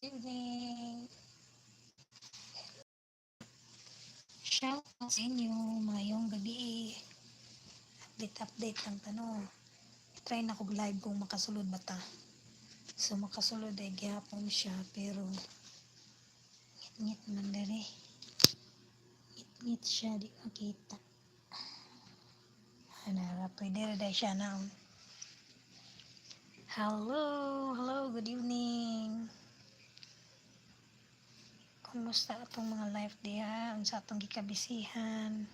Evening. Shout out sa inyo, maayong gabi. Update, update lang tano. Try na kog live kung makasulod ba ta. So makasulod ay gihapon siya, pero ngit-ngit man diri. Ngit-ngit siya, di makita. Ana, pwede ra dai siya na. Hello, hello, good evening. Kumusta atong mga life diha? Unsa atong gikabisihan?